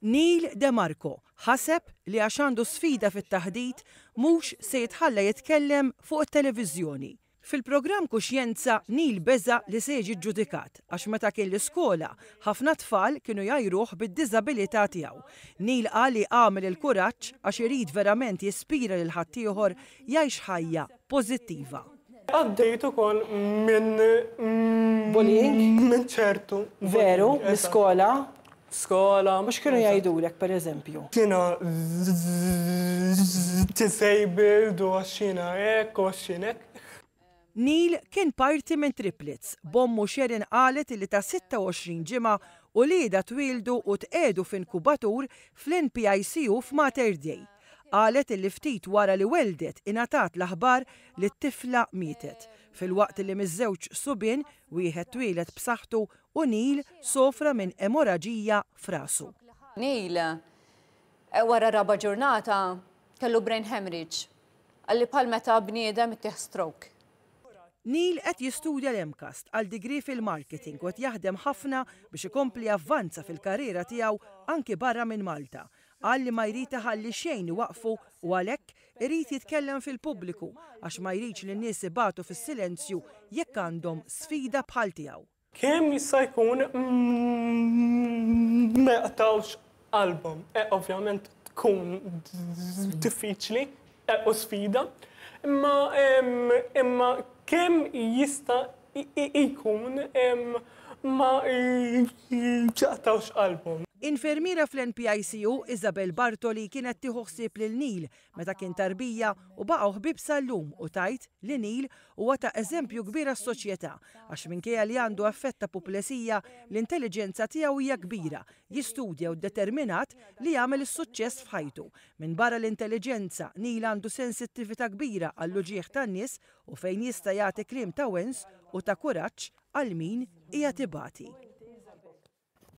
Neil De Marco ħaseb li għax għandu sfida fit-taħdit mhux se jitħalla jitkellem fuq it-televiżjoni. Fil-programm Kuxjenza, Neil beża' li se jiġi ġġudikat għax meta kien l-iskola, ħafna tfal kienu jgħajruh bid-diżabilità tiegħu. Neil qal li għamel il-kuraġġ għax irid verament jispira lil ħaddieħor jgħix ħajja pożittiva. Għaddejt ukoll minn Bullying? Minn ċertu. Veru, l-iskola? Skola. U x'kienu jgħidulek pereżempju? Jiena disabled u għax jiena hekk u għax jien hekk. Neil kien parti minn triplets, b'ommu Sharon qalet illi ta' 26 ġimgħa uliedha twieldu u tqiegħdu f'inkubatur fl-NPICU f'Mater Dei. Qalet illi ftit wara li welldet ingħatat l-aħbar li t-tifla mietet, filwaqt illi miż-żewġ subien wieħed twieled b'saħħtu u Neil sofra minn emoraġija f'rasu. Neil, wara raba' ġurnata, kellu brain hemorrhage. Qalli bħal meta bniedem ittih stroke. Neil qed jistudja l-MCAST għal degree fil-marketing u qed jaħdem ħafna biex ikompli javvanza fil-karriera tiegħu anki barra minn Malta. Qal li ma jrid iħalli xejn iwaqqfu u għalhekk irid jitkellem fil-pubbliku għax ma jridx li n-nies ibatu fis-silenzju jekk għandhom sfida bħal tiegħu. Kemm jista' jkun ma jaqtgħux qalbhom. Ovvjament tkun diffiċli u sfida, imma imma kemm jista' jkun ma jaqtgħux qalbhom. Infermiera fl-NPICU, Isabel Bartoli kienet tieħu ħsieb lil Neil meta kien tarbija u baqgħu ħbieb sal-lum u tgħid li Neil huwa ta' eżempju kbir għas-soċjetà għax minkejja li għandu effett ta' puplesija, l-intelliġenza tiegħu hija kbira, jistudja u determinat li jagħmel is-suċċess f'ħajtu. Minbarra l-intelliġenza, Neil għandu sensittività kbira għall-uġigħ tan-nies u fejn jista' jagħti kliem ta' wens u ta' kuraġġ għal min qiegħed ibati.